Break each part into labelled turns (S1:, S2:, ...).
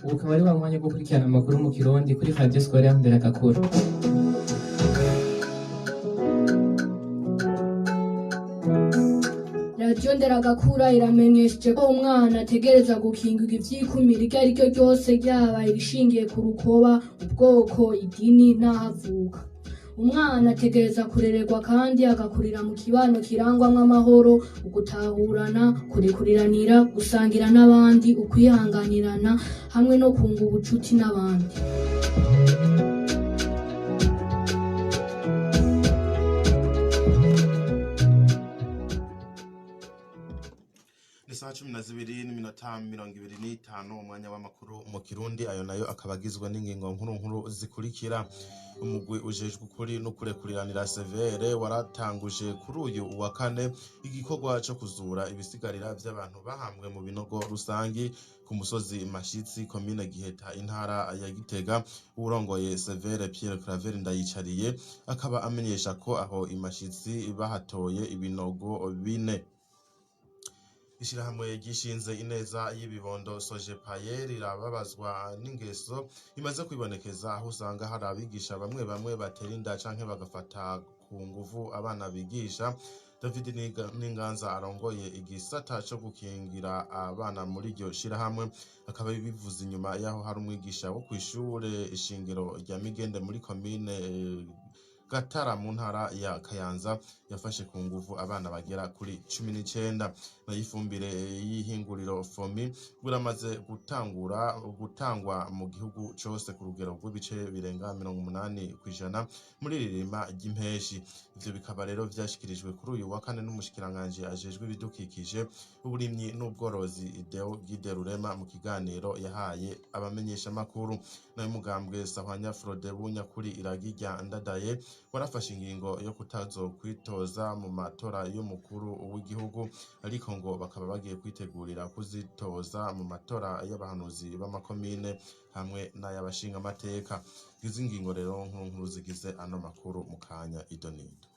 S1: Ubu ukaba ari wa mwanya wo gukurikirana amakuru mu Kirundi kuri Radio Scolaire Nderagakura.
S2: Radiyo Nderagakura iramenyesheje ko umwana ategerezwa gukingirwa ivyikumira iryo ari ryo ryose, ryaba irishingiye ku rukoba, ubwoko, idini n'aho avuka. Umwana ategereza kurererwa kandi agakurira mu kibano kirangwamwo amahoro, ugutahurana, kurekuriranira, gusangira n'abandi, ukwihanganirana hamwe no kunga ubucuti n'abandi.
S3: Ni saha 12:25, umwanya w'amakuru mu Kirundi. Ayo nayo akaba agizwe n'ingingo nkuru nkuru zikurikira: umugwi ujejwe ukuri no kurekuriranira, Severe, waratanguje kuri uyu wa kane igikorwa co kuzura ibisigarira vy'abantu bahambwe mu binogo rusangi ku musozi Mashitsi, komine Giheta, intara ya Gitega. Uwurongoye Severe, Pierre Claver Ndayicariye, akaba amenyesha ko aho Imashitsi bahatoye ibinogo bine. Ishirahamwe ryishinze ineza y'ibibondo, Sojepaye, rirababazwa n'ingeso imaze kwibonekeza, aho usanga hari abigisha bamwe bamwe batera inda canke bagafata ku nguvu abana bigisha. David Ninganza, arongoye igisata co gukingira abana muri iryo shirahamwe, akaba bivuze inyuma yaho hari umwigisha wo kw'ishure ishingiro rya Migende muri komine Gatara mu ntara ya Kayanza yafashe ku nguvu abana bagera kuri 19. Nayo ifumbire y'ihinguriro Fomi buramaze gutangura gutangwa mu gihugu cose ku rugero rw'ibice birenga 80% muri iri rima ry'impeshi. Ivyo bikaba rero vyashikirijwe kuri uyu wa kane n'umushikiranganji ajejwe ibidukikije, uburimyi n'ubworozi, Deo Guide Rurema, mu kiganiro yahaye abamenyeshamakuru. Nayo umugambwe Sahwanya Frodebu Nyakuri Iragi rya Ndadaye warafashe ingingo yo kutazokwitoza mu matora y'umukuru w'igihugu, ariko ngo bakaba bagiye kwitegurira kuzitoza mu matora y'abahanuzi b'amakomine hamwe n'ay'abashingamateka. Izi ngingo rero nkuru nkuru zigize ano makuru, mu kanya idonido.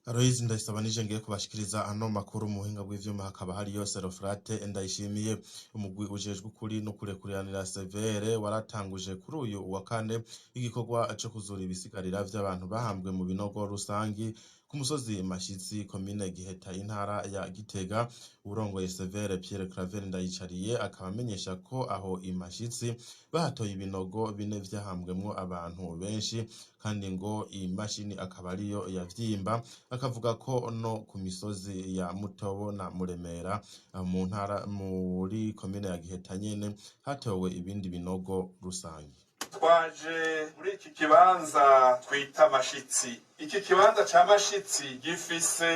S3: Aloyizi Ndayisaba nije ngiye kubashikiriza ano makuru. Mu buhinga bw'ivyuma hakaba hariyo Serofrate Ndayishimiye. Umugwi ujejwe ukuri no kurekuriranira, Severe, waratanguje kuri uyu wa kane igikorwa co kuzura ibisigarira vy'abantu bahambwe mu binogo rusangi ku musozi Mashitsi, komine Giheta, intara ya Gitega. Urongoye Severe, Pierre Claver Ndayicariye, akaba amenyesha ko aho Imashitsi bahatoye ibinogo bine vyahambwemwo abantu benshi, kandi ngo imashini akaba ariyo yavyimba. Akavuga ko no ku misozi ya Mutobo na Muremera mu ntara muri komine ya Giheta nyene hatowe ibindi binogo rusangi.
S4: Twaje muri iki kibanza twita Mashitsi. Iki kibanza ca Mashitsi gifise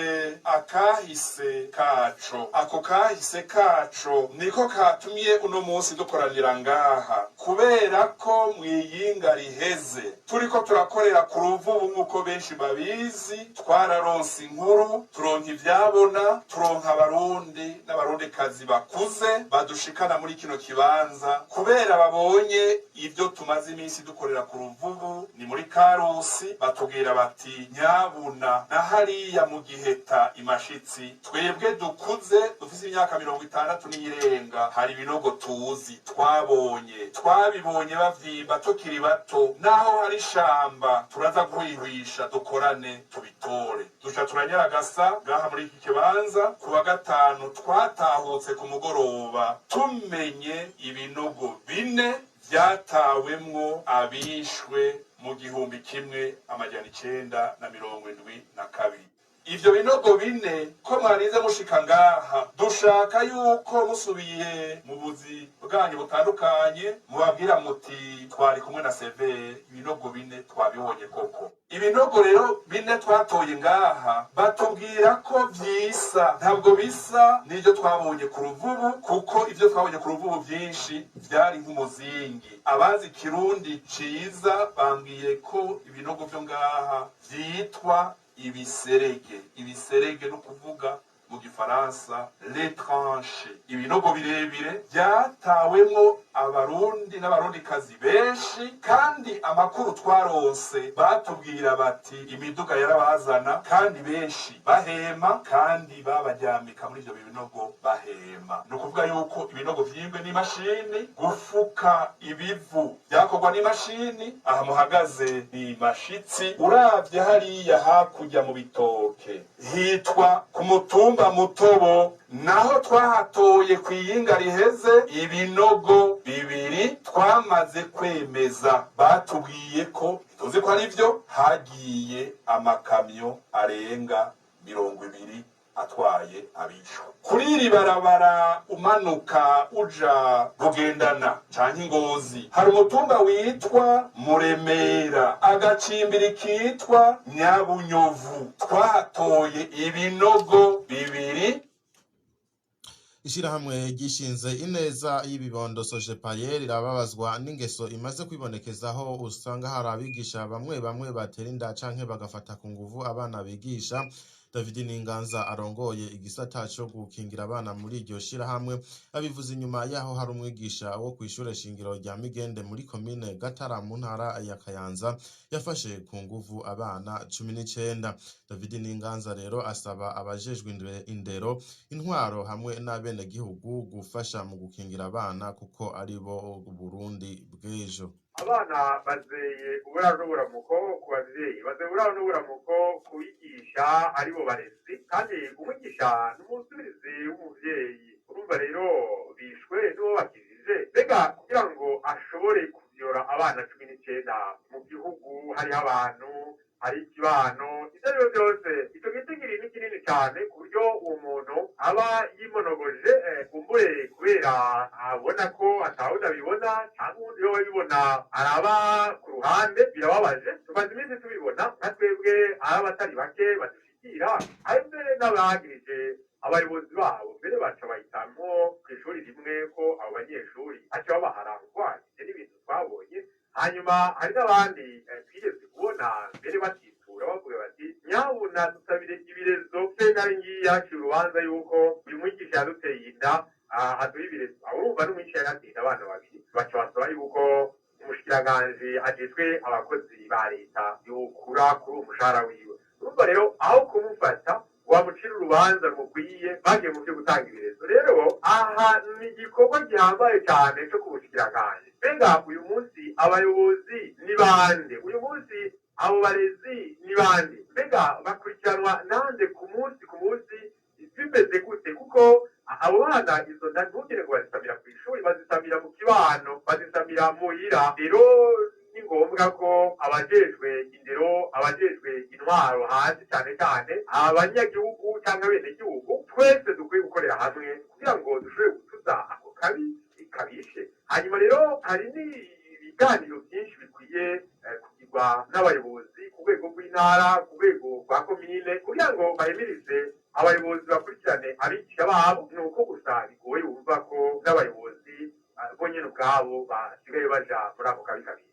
S4: akahise kaco. Ako kahise kaco niko katumye uno munsi dukoranira ngaha, kubera ko mw'iyinga riheze turiko turakorera ku Ruvubu, nk'uko benshi babizi, twararonse inkuru, turonka ivyabona, turonka Abarundi n'Abarundikazi bakuze badushikana muri kino kibanza, kubera babonye ibyo tumaze iminsi dukorera ku Ruvubu, ni muri Karusi. Batubwira bati: "Nyabuna na hariya mu Giheta Imashitsi, twebwe dukuze dufise imyaka 60 n'irenga, hari ibinogo tuzi twabonye, twabibonye bavyimba tukiri bato. Naho hari ishamba turaza guhwihwisha dukorane tubitore." Duca turanyaragasa ngaha muri iki kibanza. Ku wa gatanu twatahutse ku mugoroba tumenye ibinogo bine vyatawemwo abishwe mu 1972. Ivyo binogo bine ko mwarize mushika ngaha, dushaka yuko musubiye mu buzi bwanyu butandukanye mubabwira muti: "Twari kumwe na Severe, ibinogo bine twabibonye koko." Ibinogo rero bine twatoye ngaha, batubwira ko vyisa, ntabwo bisa n'ivyo twabonye ku Ruvubu, kuko ivyo twabonye ku Ruvubu vyinshi vyari nk'umuzingi. Abazi Kirundi ciza bambwiye ko ibinogo vyo ngaha vyitwa ibiserege. Ibiserege no kuvuga Mu gifaransa les tranchées, ibinogo birebire byatawemwo Abarundi n'Abarundikazi benshi. Kandi amakuru twaronse, batubwira bati imiduga yarabazana, kandi benshi bahema, kandi babaryamika muri ivyo binogo bahema. Ni ukuvuga yuko ibinogo vyimbwe n'imashini, gufuka ibivu byakorwa n'imashini. Aha muhagaze ni Mashitsi. Uravye hariya hakurya mu bitoke, hitwa ku mutumba Mutobo, naho twahatoye kw'iyinga riheze ibinogo bibiri twamaze kwemeza. Batubwiye ko, tuzi ko ari byo, hagiye amakamyo arenga 20 atwaye abishwa. Kuri iri barabara umanuka uja Bugendana canke Ingozi, hari umutumba witwa Muremera, agacimbiri kitwa Nyabunyovu, twahatoye ibinogo bibiri.
S3: Ishirahamwe ryishinze ineza y'ibibondo Sojepaye rirababazwa n'ingeso imaze kwibonekezaho usanga hari abigisha bamwe bamwe batera inda canke bagafata ku nguvu abana bigisha. David Ninganza, arongoye igisata co gukingira abana muri iryo shirahamwe, abivuze inyuma yaho hari umwigisha wo kw'ishure shingiro rya Migende muri komine Gatara mu ntara ya Kayanza yafashe ku nguvu abana 19. David Ninganza rero asaba abajejwe indero, intwaro hamwe n'abenegihugu gufasha mu gukingira abana, kuko ari bo Burundi bw'ejo.
S5: Abana bazeye uburaro n'uburamuko ku bavyeyi, bazeye uburaro n'uburamuko ku bigisha aribo barezi, kandi umwigisha n'umusubirizi w'umuvyeyi. Urumva rero bishwe n'uwo bakijije. Mbega kugira ngo ashobore kuvyora abana 19 mu gihugu, hariho abantu, hari ikibano, ivyo ari byo byose, ico gitigiri ni kinini cane, ku buryo uwo muntu aba yimonogoje, kumbure kubera abona ko atawundi abibona, cyangwa uwundi yoba abibona araba ku ruhande. Birababaje, tumaze iminsi tubibona nka twebwe, ari abatari bake badushikira, ari mbere n'abagirije abayobozi babo, mbere baca bahitamwo kw'ishuri rimwe ko abo banyeshuri aca babaharangwa. Ivyo ni ibintu twabonye. Hanyuma hari n'abandi twigeze kubona mbere batitura, bavuga bati: "Nyabuna dusabire ibirezo, sentare ngiyi yaciye urubanza yuko uyu mwigisha yaduteye inda, aduha ibirezo." Aho urumva n'umwigisha yarateye inda abana babiri, baca basaba yuko umushikiranganji ajejwe abakozi ba leta yokura kuri uwo mushahara wiwe. Urumva rero, aho kumufata wamucira urubanza rumukwiye, bagiye mu byo gutanga ibirezo. Rero aha ni igikorwa gihambaye cyane cyo kubushikiranganji. Mbega uyu munsi abayobozi ni bande? Uyu munsi abo barezi ni bande? Mbega bakurikiranwa nande ku munsi ku munsi? Bimeze gute? Kuko abo bana izo nda, ntugire ngo bazisamira ku ishuri, bazisamira mu kibano, bazisamira muhira. Rero ni ngombwa ko abajejwe indero, abajejwe intwaro hasi, cyane cyane abanyagihugu cyangwa abenegihugu, twese dukwiye gukorera hamwe kugira ngo dushobore gutuza ako kabi kabishe. Hanyuma rero hari n'ibiganiro byinshi bikwiye kugirwa n'abayobozi ku rwego rw'intara, ku rwego rwa komine, kugira ngo bahimirize abayobozi bakurikirane abigisha babo. Ni uko gusa bigoye, wumva ko n'abayobozi bo nyene ubwabo basigaye baja muri ako kabi kabiri.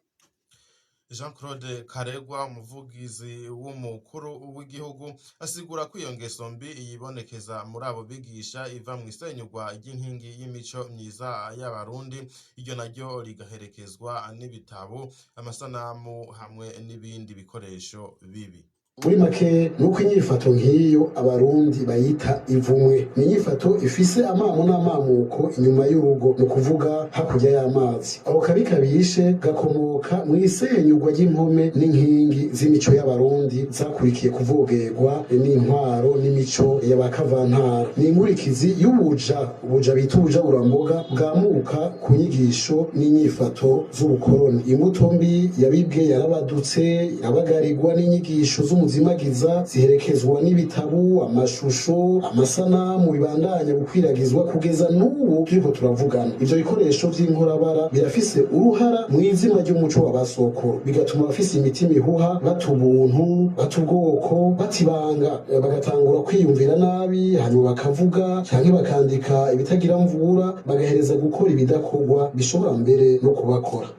S3: Jean Claude Karegwa, umuvugizi w'umukuru w'igihugu, asigura ko iyo ngeso mbi yibonekeza muri abo bigisha iva mu isenyugwa ry'inkingi y'imico myiza y'Abarundi, iryo naryo rigaherekezwa n'ibitabo, amasanamu hamwe n'ibindi bikoresho bibi.
S6: Muri make, ni uko inyifato nk'iyo Abarundi bayita ivumwe. Ni inyifato ifise amamo n'amamuko inyuma y'urugo, ni ukuvuga hakurya y'amazi. Ako kabi kabishe gakomoka mu isenyugwa ry'impome n'inkingi z'imico y'Abarundi zakurikiye kuvogerwa n'intwaro n'imico y'abakavantara. Ni inkurikizi y'ubuja, ubuja bita ubuja buramboga, bwamuka ku nyigisho n'inyifato z'ubukoroni. Imbuto mbi yabibwe yarabadutse, irabagarirwa n'inyigisho z'umuzimagiza ziherekezwa n'ibitabu, amashusho, amasanamu bibandanya gukwiragizwa kugeza n'ubu turiko turavugana. Ivyo bikoresho vy'inkorabara birafise uruhara mu izima ry'umuco wa basokuru, bigatuma abafise imitima ihuha bata ubuntu, bata ubwoko, bata ibanga, bagatangura kwiyumvira nabi, hanyuma bakavuga canke bakandika ibitagira mvura, bagahereza gukora ibidakorwa bishobora mbere no kubakora.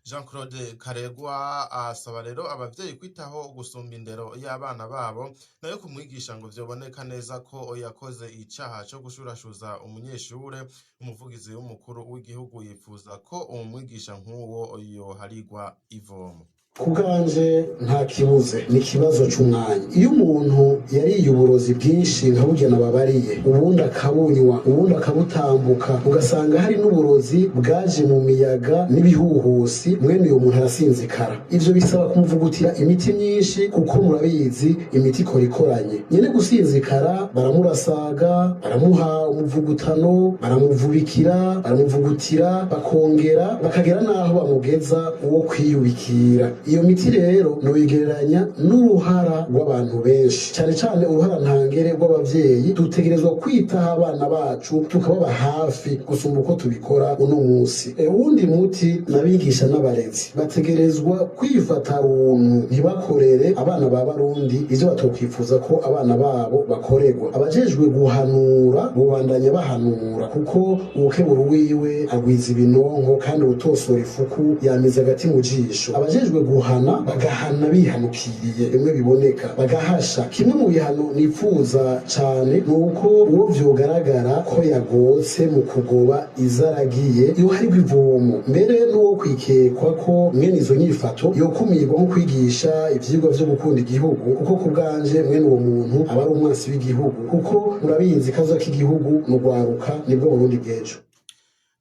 S3: Jean Claude Karegwa asaba rero abavyeyi kwitaho gusumba indero y'abana babo, nayo kumwigisha ngo vyoboneka neza ko yakoze icaha co gushurashuza umunyeshure. Umuvugizi w'umukuru w'igihugu yifuza ko umwigisha nk'uwo yoharigwa ivomo.
S6: Ku bwanje nta kibuze, ni ikibazo c'umwanya. Iyo umuntu yariye uburozi bwinshi nka burya nababariye, ubundi akabunywa, ubundi akabutambuka, ugasanga hari n'uburozi bwaje mu miyaga n'ibihuhusi, mwene uyo muntu arasinzikara. Ivyo bisaba kumuvugutira imiti myinshi, kuko murabizi imiti ikora ikoranye nyene. Gusinzikara baramurasaga, baramuha umuvugutano, baramuvubikira, baramuvugutira, bakongera bakagera n'aho bamugeza uwo kwiyubikira. Iyo miti rero noyigereranya n'uruhara rw'abantu benshi, cyane cyane uruhara ntangere rw'abavyeyi. Dutegerezwa kwitaho abana bacu, tukababa hafi gusumba uko tubikora uno munsi. Uwundi muti, n'abigisha n'abarezi bategerezwa kwifata runtu, ntibakorere abana ba barundi ivyo batokwifuza ko abana babo bakorerwa. Abajejwe guhanura bobandanya bahanura, kuko uwukebura uwiwe agwiza ibinonko, kandi uwutosora ifuku yamize agati mu jisho. Abajejwe guhana bagahana bihanukiriye bimwe biboneka, bagahasha. Kimwe mu bihano nifuza cane ni uko uwo vyogaragara ko yagotse mu kugoba izaragiye yoharigwa ivomo, mbere n'uwo kwikekwa ko mwene izo nyifato yokumirwa nko kwigisha ivyigwa vyo gukunda igihugu, kuko ku bwanje mwene uwo muntu aba ari umwansi w'igihugu, kuko murabizi kazoza k'igihugu ni urwaruka, nibwo Burundi bw'ejo.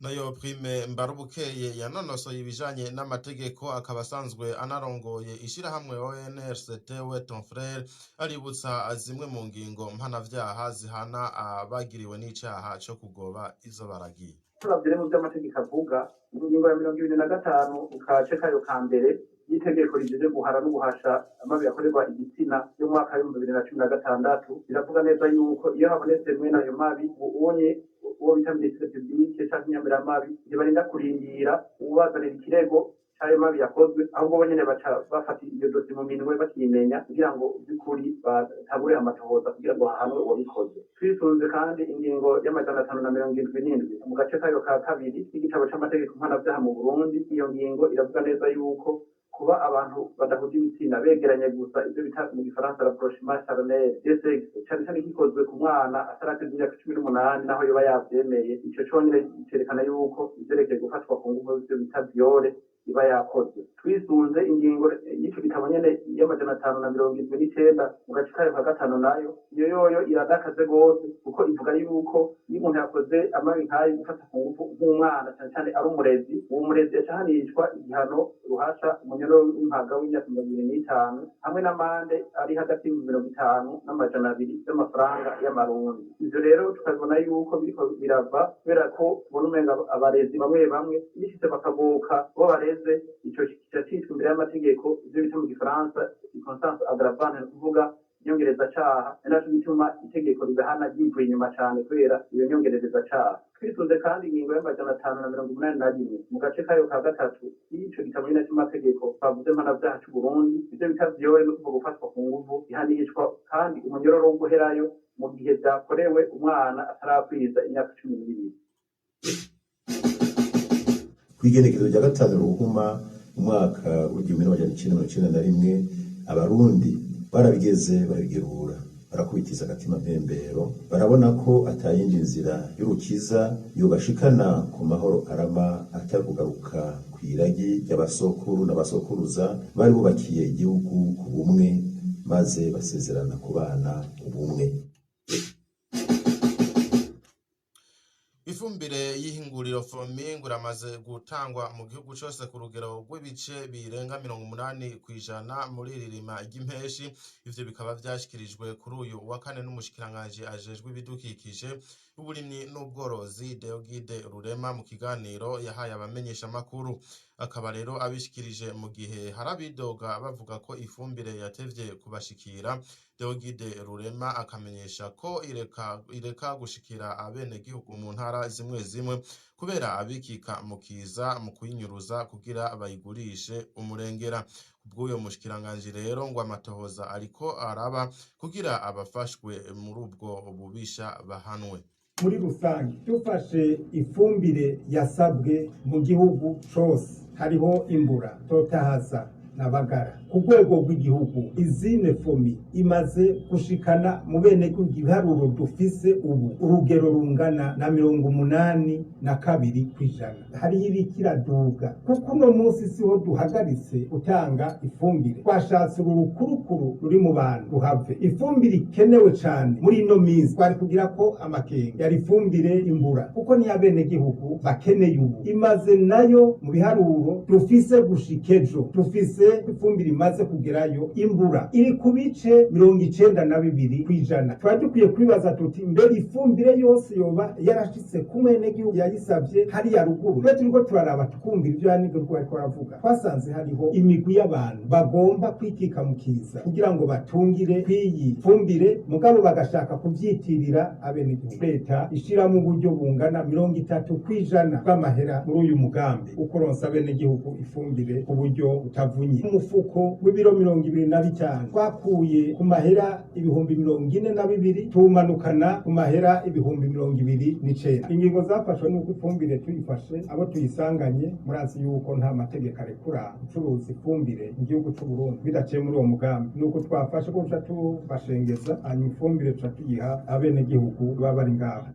S3: Nayo Prime Mbarubukeye yanonosoye ibijanye n'amategeko, akaba asanzwe anarongoye ishirahamwe ONRCT we ton frère, aributsa zimwe mu ngingo mpanavyaha zihana abagiriwe n'icaha co kugoba izo baragiye.
S7: Turavye rero mu vy'amategeko avuga, ingingo ya 25 mu kace kayo ka mbere y'itegeko rijeje guhara no guhasha amabi yakorerwa igitsina y'umwaka w'2016, riravuga neza yuko iyo habonetse mwene ayo mabi ubonye uwo bita ministère public canke inyamiramabi, ntibarinda kurindira uwubazanira ikirego c'ayo mabi yakozwe, ahubwo bo nyene baca bafata iyo dosiye mu minwe bakiyimenya, kugira ngo by'ukuri batabure amatohoza kugira ngo hahanwe uwabikoze. Twisunze kandi ingingo ya 577 mu gace kayo ka kabiri y'igitabo c'amategeko mpanavyaha mu Burundi, iyo ngingo iravuga neza yuko kuba abantu badahuje ibitsina begeranye gusa, ivyo bita mu gifaransa rapprochement charnel de sexe, cane cane gikozwe ku mwana atarakwija imyaka 18, naho yoba yavyemeye, ico conyene cerekana yuko ivyerekeye gufatwa ku nguvu, ivyo bita viol, iba yakozwe. Twisunze ingingo y'ico gitabo nyene ya 579 mu gace kayo ka gatanu, nayo iyo yoyo iradakaze gose, kuko ivuga yuko iyo umuntu yakoze amabi nk'ayo gufata ku nguvu nk'umwana, cane cane ari umurezi, uwo murezi aca ahanishwa igihano ruhasha umunyoro w'impaga w'imyaka 25 hamwe n'amande ari hagati y'ibihumbi 50 n'amajana 2 y'amafaranga y'amarundi. Ivyo rero tukabibona yuko biriko birava kubera ko tubona umenga abarezi bamwe bamwe bishitse bakagoka bo bareze, ico kica citwa imbere y'amategeko ivyo bita mu gifaransa circonstance aggravante, ni ukuvuga inyongerezacaha. Ari naco gituma itegeko ridahana ryivuye inyuma cane kubera iyo nyongerezacaha. Twisunze kandi ingingo ya 581 mu gace kayo ka gatatu y'ico gitabo nyene c'amategeko twavuze mpanavyaha c'Uburundi, ivyo bita viol, no kuvuga gufatwa ku nguvu, ihanishwa kandi umunyororo wo guherayo mu gihe vyakorewe umwana atarakwiza imyaka 12.
S8: Kw'igenekerezo rya 5 Ruhuma umwaka w'1991, abarundi barabigeze barabigerura, barakubitiza agatima mpembero, barabona ko atayindi nzira y'urukiza yobashikana ku mahoro arama atari kugaruka kw'iragi ry'abasokuru n'abasokuruza bari bubakiye igihugu ku bumwe, maze basezerana kubana ubumwe.
S3: Ifumbire y'ihinguriro Fomingo iramaze gutangwa mu gihugu cose ku rugero rw'ibice birenga 80% muri iri rima ry'impeshi. Ivyo bikaba vyashikirijwe kuri uyu wa kane n'umushikiranganji ajejwe ibidukikije, uburimyi n'ubworozi, Deogide Rurema, mu kiganiro yahaye abamenyeshamakuru. Akaba rero abishikirije mu gihe hari abidoga bavuga ko ifumbire yatevye kubashikira. Deogide Rurema akamenyesha ko ireka gushikira abenegihugu mu ntara zimwe zimwe kubera abikika mu kiza mu kuyinyuruza kugira bayigurishe umurengera. Kubw'uyo mushikiranganji rero ngo amatohoza ariko araba kugira abafashwe muri ubwo bubisha bahanwe.
S9: Muri rusange, dufashe ifumbire yasabwe mu gihugu cose, hariho Imbura, Totahaza na Bagara. Ku rwego rw'igihugu, izine FOMI imaze gushikana mu bene ibiharuro dufise ubu urugero rungana na 82%. Hariho irikiraduga, kuko uno munsi siho duhagaritse gutanga ifumbire. Twashatse uru rukurukuru ruri mu bantu ruhave. Ifumbire ikenewe cane muri ino minsi, twari kugira ko amakenga, yari ifumbire Imbura, kuko niyo abenegihugu bakeneye ubu. Imaze nayo mu biharuro dufise gushika ejo, dufise ifumbire imaze kugerayo Imbura iri ku bice 92%. Twari dukwiye kwibaza tuti: mbere ifumbire yose yoba yarashitse ku mwenegihugu yayisavye hariya ruguru? Twe turiko turaraba, tukumvira ivyo yanigurwa bariko baravuga, twasanze hariho imigwi y'abantu bagomba kwikika mu kiza kugira ngo batungire kw'iyi fumbire, mugabo bagashaka kuvyitirira abenegihugu. Leta ishiramo uburyo bungana 30% bw'amahera muri uyu mugambi ukuronsa abenegihugu ifumbire ku buryo butavunye. Umufuko w'ibiro 25 twakuye ku mahera 42,000, tuwumanukana ku mahera 29,000. Ingingo zafashwe nuko ifumbire tuyifashe abo tuyisanganye, murazi yuko nta mategeko arekura gucuruza ifumbire mu gihugu c'u Burundi bidaciye muri uwo mugambi. Nuko twafashe ko tuca tubashengeza, hanyuma ifumbire tuca tuyiha abenegihugu baba bari ngaho.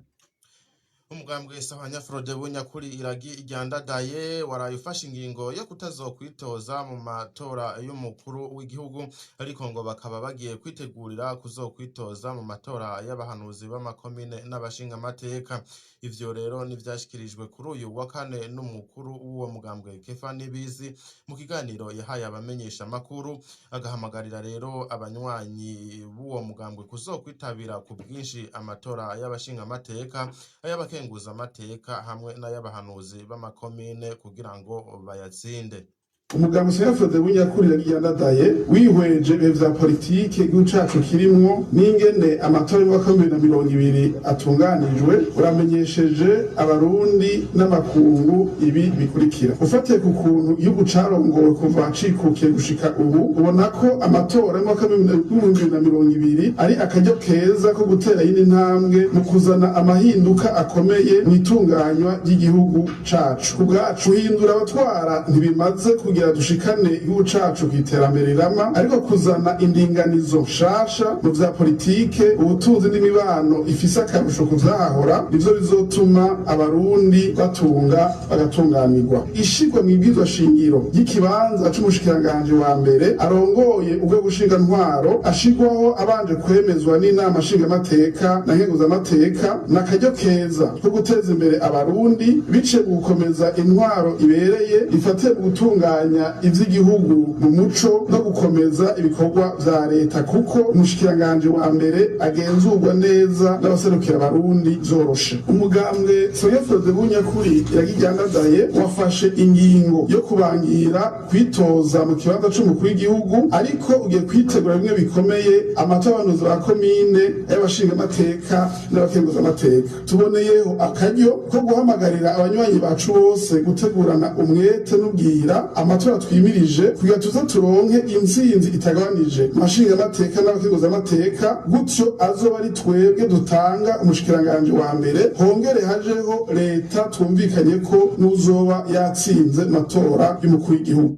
S3: Umugambwe Sahwanya Frodebu Nyakuri Iragi Iryandadaye waraye ufashe ingingo yo kutazokwitoza mu matora y'umukuru w'igihugu, ariko ngo bakaba bagiye kwitegurira kuzokwitoza mu matora y'abahanuzi b'amakomine n'abashingamateka. Ivyo rero n'ivyashikirijwe kuri uyu wa kane n'umukuru w'uwo mugambwe Kefa Nibizi mu kiganiro yahaye abamenyesha makuru, agahamagarira rero abanywanyi b'uwo mugambwe kuzokwitabira ku bwinshi amatora y'abashingamateka, ay'abakenguzamateka hamwe n'ay'abahanuzi b'amakomine kugira ngo bayatsinde.
S10: Umugambwe Sefrode w'Inyakuri yandadaye, wihweje ibihe vya politike igihugu cacu kirimwo n'ingene amatora y'umwaka wa 2020 atunganijwe, uramenyesheje Abarundi n'amakungu ibi bikurikira: ufatiye ku kuntu igihugu carongowe kuva cikukiye gushika ubu, ubona ko amatora y'umwaka wa 2020 ari akaryo keza ko gutera yindi ntambwe mu kuzana amahinduka akomeye mu itunganywa ry'igihugu cacu. Ku bwacu, guhindura abatwara ntibimaze kugira dushikane igihugu cacu kw'iterambere rirama, ariko kuzana indinganizo nshasha mu vya politike, ubutunzi n'imibano ifise akarusho ku vyahahora, nivyo bizotuma Abarundi batunga bagatunganirwa. Ishirwa mw'ibwirizwa shingiro ry'ikibanza c'umushikiranganji wa mbere arongoye urwego ntwaro, ashirwaho abanje kwemezwa n'inama nshingamateka na nkenguzamateka, n'akaryo keza ko guteza imbere Abarundi bice mu gukomeza intwaro ibereye ifatiye mu gutunganya ivy'igihugu mu muco no gukomeza ibikorwa vya leta, kuko umushikiranganji wa mbere agenzurwa neza n'abaserukira Abarundi vyoroshe. Umugambwe Sonyafrode Bunyakuri Iragiryandadaye wafashe ingingo yo kubangira kwitoza mu kibanza c'umukuru w'igihugu, ariko ugiye kwitegura bimwe bikomeye amatora y'abahanuzi ba komine, ay'abashingamateka n'abakenguzamateka. Tuboneyeho akaryo ko guhamagarira abanywanyi bacu bose gutegurana umwete n'ubwira amatora twimirije, kugira tuze turonke intsinzi itagabanije mu bashingamateka n'abakenguzamateka, gutyo azoba ari twebwe dutanga umushikiranganji wa mbere, hongere hajeho leta twumvikanye ko n'uzoba yatsinze matora y'umukuru w'igihugu.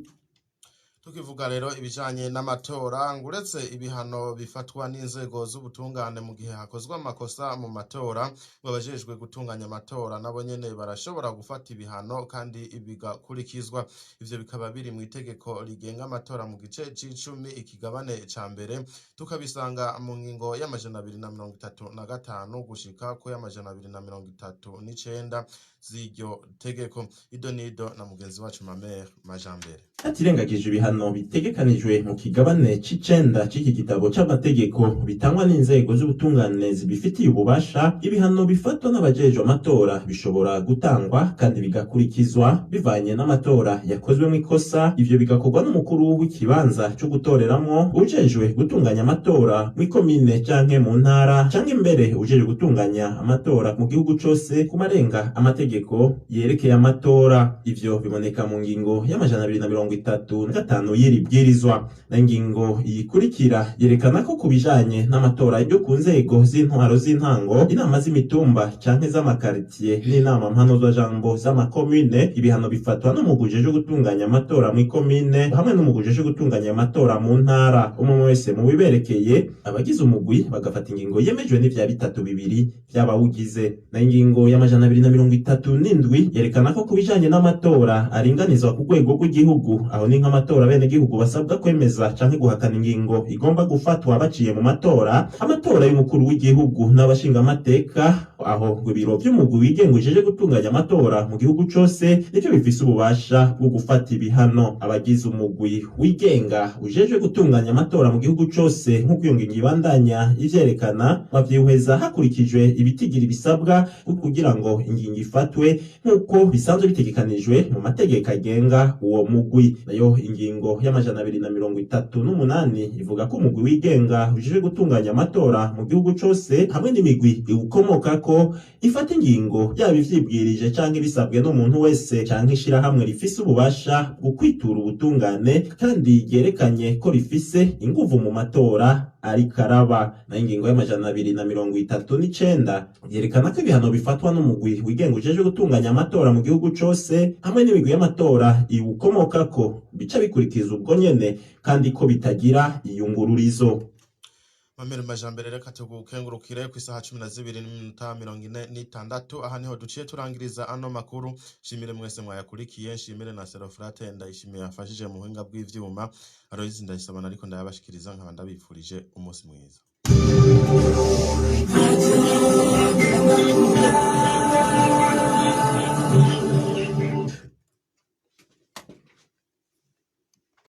S3: Tukivuga rero ibijanye n'amatora, ngo uretse ibihano bifatwa n'inzego z'ubutungane mu gihe hakozwe amakosa mu matora, ngo abajejwe gutunganya amatora nabo nyene barashobora gufata ibihano kandi bigakurikizwa. Ivyo bikaba biri mu itegeko rigenga amatora mu gice c'icumi, ikigabane ca mbere, tukabisanga mu ngingo ya 235 gushika ku ya 239 z'iryo tegeko. Ido nido na mugenzi wacu Mamere Majambere.
S11: Hatirengagije ibihano bitegekanijwe mu kigabane c'icenda c'iki gitabo c'amategeko bitangwa n'inzego z'ubutungane zibifitiye ububasha, ibihano bifatwa n'abajejwe amatora bishobora gutangwa kandi bigakurikizwa bivanye n'amatora yakozwe mw'ikosa. Ivyo bigakorwa n'umukuru w'ikibanza co gutoreramwo, ujejwe gutunganya amatora mw'ikomine canke mu ntara, canke mbere ujejwe gutunganya amatora mu gihugu cose ku marenga amategeko. y'amategeko yerekeye amatora. Ivyo biboneka mu ngingo y'235 y'iri bwirizwa. Na ingingo iyikurikira yerekana ko ku bijanye n'amatora yo ku nzego z'intwaro z'intango, inama z'imitumba canke z'amakaritiye n'inama mpanuzwajambo z'amakomine, ibihano bifatwa n'umugwi ujejwe gutunganya amatora mw'ikomine hamwe n'umugwi ujejwe gutunganya amatora mu ntara, umwe wese mu biberekeye. Abagize umugwi bagafata ingingo yemejwe n'ivya bitatu bibiri vy'abawugize. Na ingingo y'237 yerekana ko ku bijanye n'amatora aringanizwa ku rwego rw'igihugu, aho ni nk'amatora abenegihugu basabwa kwemeza canke guhakana ingingo igomba gufatwa baciye mu matora, amatora y'umukuru w'igihugu n'abashingamateka, aho ngo ibiro vy'umugwi wigenga ujeje gutunganya amatora mu gihugu cose nivyo bifise ububasha bwo gufata ibihano. Abagize umugwi wigenga ujejwe gutunganya amatora mu gihugu cose, nk'uko iyo ngingo ibandanya ivyerekana, bavyihweza hakurikijwe ibitigira ibisabwa kugira ngo ingingo ifatwe, nk'uko bisanzwe bitegekanijwe mu mategeko agenga uwo mugwi. Nayo ingingo y'238 ivuga ko umugwi wigenga ujejwe gutunganya amatora mu gihugu cose hamwe n'imigwi iwukomokako ifata ingingo yaba ivyibwirije canke bisabwe n'umuntu wese canke ishirahamwe rifise ububasha bwo kwitura ubutungane kandi ryerekanye ko rifise inguvu mu matora ariko araba. Nayo ingingo y'239 yerekana ko ibihano bifatwa n'umugwi wigenga ujejwe gutunganya amatora mu gihugu cose hamwe n'imigwi y'amatora iwukomokako bica bikurikiza ubwo nyene, kandi ko bitagira iyungururizo.
S3: Mamere majambere, reka tugukengurukire. Ku isaha 12:46, aha niho duciye turangiriza ano makuru. Nshimire mwese mwayakurikiye, nshimire na Serofrate Ndayishimiye yafashije mu buhinga bw'ivyuma. Aloyizi Ndayisabana ariko ndayabashikiriza, nkaba ndabifurije umunsi mwiza.